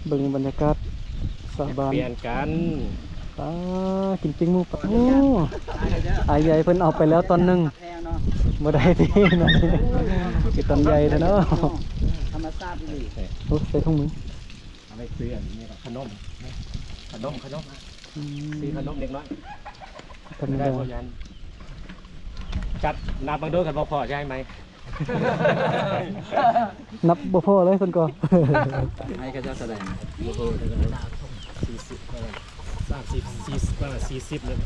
ເບິ່ງບັນຍາກາດສາວບ້ານ ປ່ຽນກັນ ປາ ກິນປີ້ງໝູ ປາໂທ້ ອ້າຍໃຫຍ່ເພິ່ນເອົາໄປແລ້ວຕອນໜຶ່ງ ບໍ່ໄດ້ຕິ ຄືຕອນໃຫຍ່ແທ້ເນາະ ທຳມະຊາດອີ່ຫຼີ ໂອ້ ໃສ່ຖົງມື ເອົາໄປຊື້ອັນນີ້ ຂະໜົມ ຂະໜົມ ຂະໜົມ ອືມ ຊື້ຂະໜົມເດັກນ້ອຍ ທຳມະດາ ໄດ້ບໍ່ຍັນ ຈັບນັບເບິ່ງດູ ຄັນບໍ່ພໍຈະໃຫ້ໃໝ່ ນັບບໍ່ພໍເລີຍເພິ່ນກໍ ໃຫ້ເຂົາເຈົ້າເທົ່າໃດ ບໍ່ພໍເທົ່າໃດ ສີ່ສິບ ສາມສິບ ສີ່ສິບ ເອີ ສີ່ສິບເລີຍ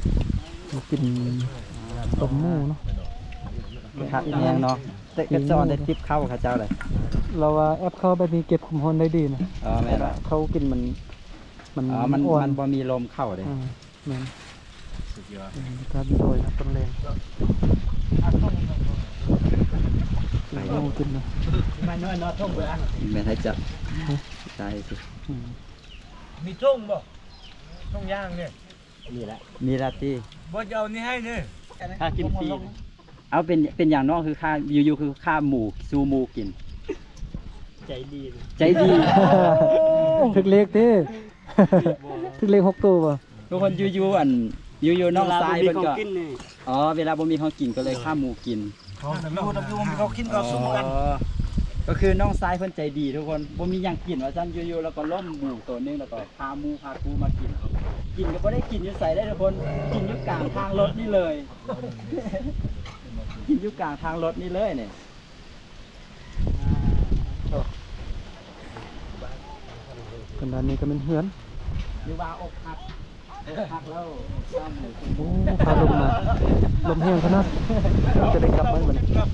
ກິນຕົ້ມໝູເນາະ ຄັກແຮງເນາະ ແຕ່ກໍຈອນໄດ້ຕິບເຂົ້າເຂົາເຈົ້າເລີຍ ລາວວ່າແອບເຂົ້າແບບນີ້ເກັບຄວາມຮ້ອນໄດ້ດີນະ ອໍ ແມ່ນ ເຂົ້າກິນມັນ ມັນ ອໍ ມັນ ອ່ອນ ມັນບໍ່ມີລົມເຂົ້າເດ້ ອືມ ແມ່ນ ສຸດຍອດ ອືມ ການໂດຍນະ ຕອນແລງ ໄປ ໂອ້ ຂຶ້ນນະ ແມ່ນໃຫ້ຈັບ ຮະ ໃສ່ຕິ ອືມ ມີຖົງບໍ່? ຖົງຢາງນີ້ ນີ້ແຫຼະ ມີລາຕີ ບໍ່ຈະເອົານີ້ໃຫ້ເດີ ຄ່າກິນຟຣີ ເອົາ ເປັນ ເປັນຫຍັງນ້ອງຄືຄ່າ ຢູ່ໆ ຄືຄ່າໝູ ຊູໝູກິນ ໃຈດີ ໃຈດີ ຖືກເລກຕິ ຖືກເລກຫົກໂຕບໍ່? ທຸກຄົນ ຢູ່ໆ ອັນ ຢູ່ໆ ນ້ອງຊາຍເພິ່ນກໍ ເວລາບໍ່ມີຂອງກິນນີ້ ອໍ ເວລາບໍ່ມີຂອງກິນກໍເລີຍ ເອີ ຂ້າໝູກິນ ເຂົາຢູ່ນຳຢູ່ມີເຂົາກິນກໍສຸມກັນ ອໍ ກໍຄືນ້ອງຊາຍເພິ່ນໃຈດີທຸກຄົນ ບໍ່ມີຫຍັງກິນວ່າຊັ້ນ ຢູ່ໆ ແລ້ວກໍລົ້ມໝູໂຕໜຶ່ງ ແລ້ວກໍພາໝູພາຄູມາກິນ ກິນກໍບໍ່ໄດ້ກິນຢູ່ໃສເດ້ທຸກຄົນ ກິນຢູ່ກາງທາງລົດນີ້ເລີຍ ກິນຢູ່ກາງທາງລົດນີ້ເລີຍນີ້. ທາງດ້ານນີ້ກໍແມ່ນເຮືອນ ຫຼືວ່າອົກຫັກ ອົກຫັກແລ້ວ ໂອ້ ພາລົມມາ ລົມແຮງຂະໜາດ ຈະໄດ້ກັບໄໝບັດນີ້?